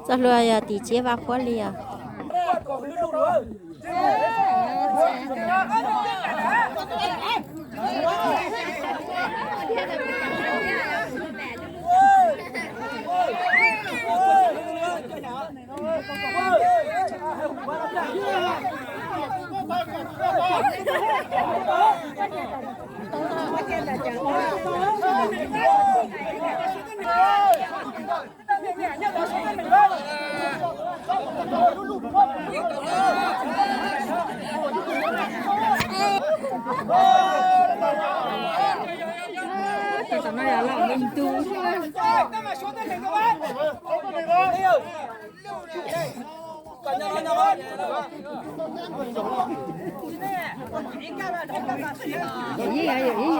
Txoj hlua yog tim Ciab Vaj Phuab li os. Tus tom no yog lam me ntu. Nyiam kawg.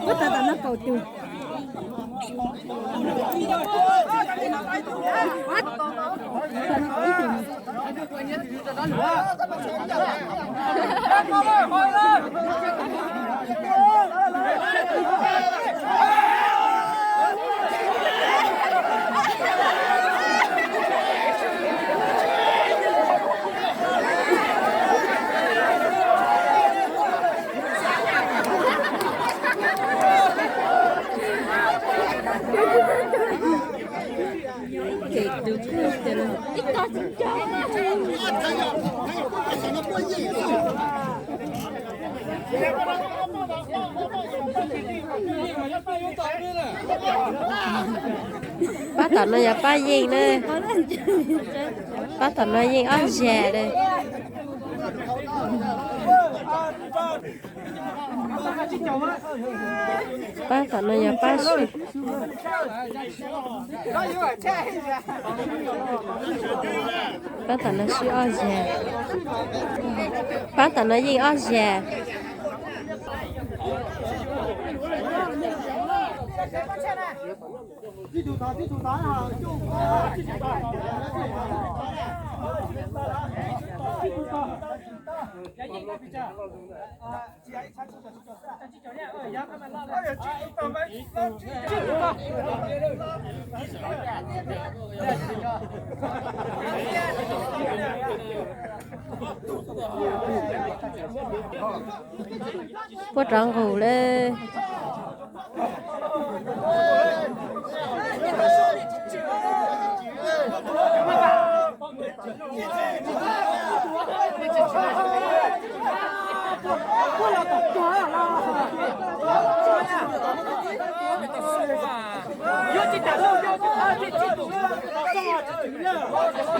Puab tau tom no kaum tus. Pab tom no yog Pab Yeej na. Pab tom no yeej ob zag lawm. Pab tom no yog Pab Swb. Pab tom no swb ob zag. Pab tom no yeej ob zag. Puab rov nqus lawm.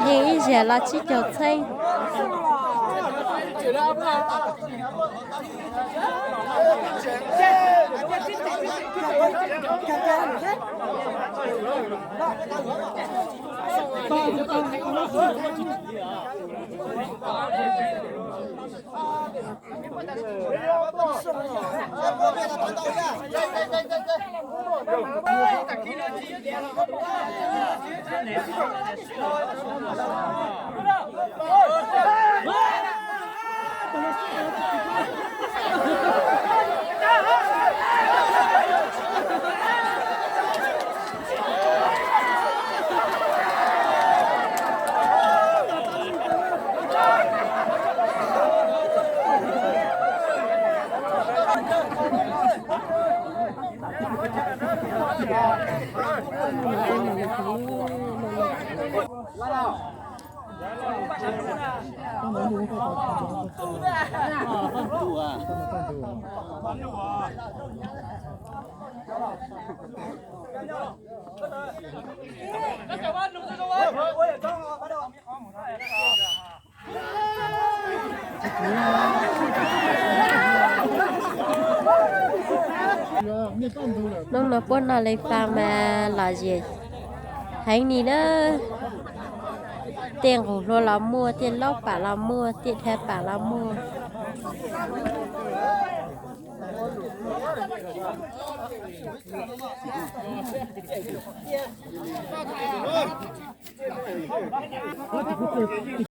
Yeej ib zaug los tsib caug txheeb. Hnub no puab noj li faa mas lom zem heev li na. Tej nqus hlua los muaj, tej laub pam los muaj, tej dhab pam los muaj.